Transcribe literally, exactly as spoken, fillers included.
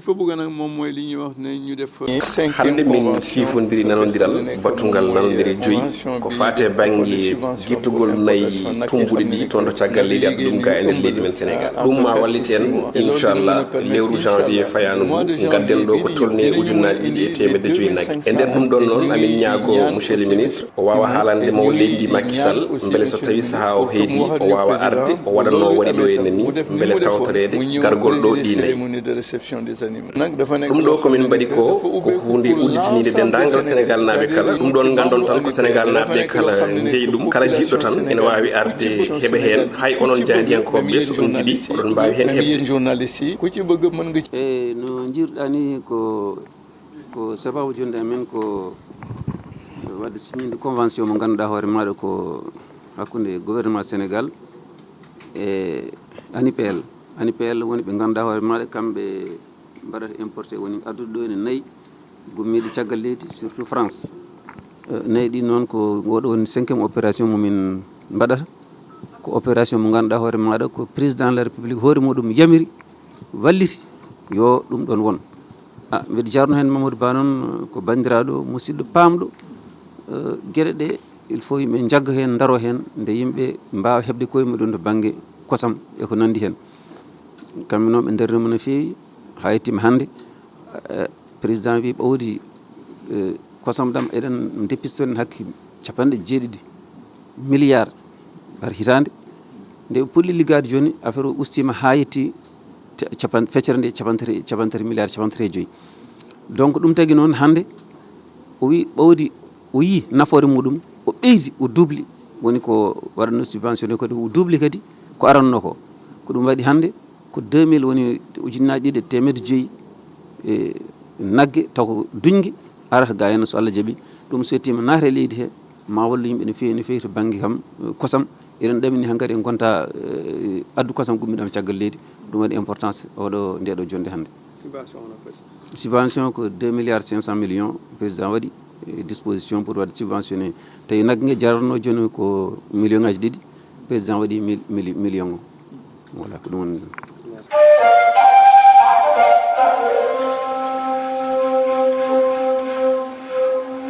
Faut bëgg nag moom mooy li ñuy wax ne ñu def. Hannde min ciifondiri nanondiral battungal nanondiri joyi ko faate bannge gittugol nayi tumbuɗe ɗi toon to caggal leydi adda ɗum ga e nder leydi men Sénégal. Ɗum ma wallit en inchallah lewru janvier fayaanu ndu. Ngadden ɗo ko tolni ujunnaaji ɗiɗi e teemedde joyi nagge. E nder ɗum ɗon noon amin ñaago monsieur le ministre o waawa haalande mo leydi ndi Macky Sall mbele so tawi sahaa o heydi o waawa arde o waɗanno waɗi ɗo e nani mbele tawtoreede gargol ɗo ɗi nayi. Ɗum ɗo ko min mbaɗi ko ko huunde udditiniinde denndaangal Senegal naaɓe kala. Ɗum ɗon nganndon tan ko Senegal naaɓe kala njeyi ɗum. Kala jiɗɗo tan ene waawi arde heɓa heen. Hay onon jaaydiyankooɓe ɓe so on njiɗi oɗon mbaawi heen heɓde. Journaliste yi ku ci bëgg mën nga. E no njiiruɗaa ni ko ko sababu jonde amen ko wadde signinde convention mo ngannduɗaa hoore maaɗa ko hakkunde gouvernement Sénégal e ANIPL. ANIPL woni ɓe ngannduɗaa hoore maaɗa kamɓe mbaɗata importé woni addude ɗo ene nayi gummiiɗe caggal leydi surtout France. Eh, nayi ɗi noon ko ngoɗo woni cinquième opération momin mbaɗata. Ko opération mo ngannduɗaa hoore maaɗa ko président de la république hoore muɗum yamiri walliti yo ɗum ɗon won. Ah, mbiɗa jarno heen Mamadou Ba noon ko banndiraaɗo musidɗo paamɗo. Eh, geɗe ɗe il faut yimɓe njagga heen ndaro heen nde yimɓe mbaawa heɓde koye muɗum to bannge kosam e ko nanndi heen. Kamɓe noon ɓe ndarnima no feewi haa yettima hannde. Eh, président wi ɓawdi eh, kosam ɗam eɗen depistoɗen hakke capanɗe jeeɗiɗi milliard par hitaande. Nde ɓe puɗɗi liggaade jooni affaire o ustima haa yetti te- capan- feccere nde capantere capantere milliard capantere joyi. Donc ɗum tagi noon hannde o wi ɓawdi o yi nafoore muɗum o ɓeydi o dubli woni ko waɗanno subventionné kadi o dubli kadi ko aranno ko. Ko ɗum waɗi hannde ko deux mille woni ujunnaaji ɗiɗi e teemedde joyi e nagge taw ko duñge arata ga henna so Allah jaɓi. Ɗum so yettima naata e leydi he ma wallu yimɓe no feewi no feewi to bannge kam eh, kosam. Eɗen ɗamini hankadi en gonta eh, addu kosam gummiɗam caggal leydi. Ɗum waɗi importance oɗo ndeɗo jonde hannde. Subvention ko deux milliards cinq cent millions président waɗi eh, disposition pour waɗde subventionné. Tawi nagge nge jarano jooni ko million ngaji ɗiɗi président waɗi mil- mili- million o. Voilà ko ɗum woni.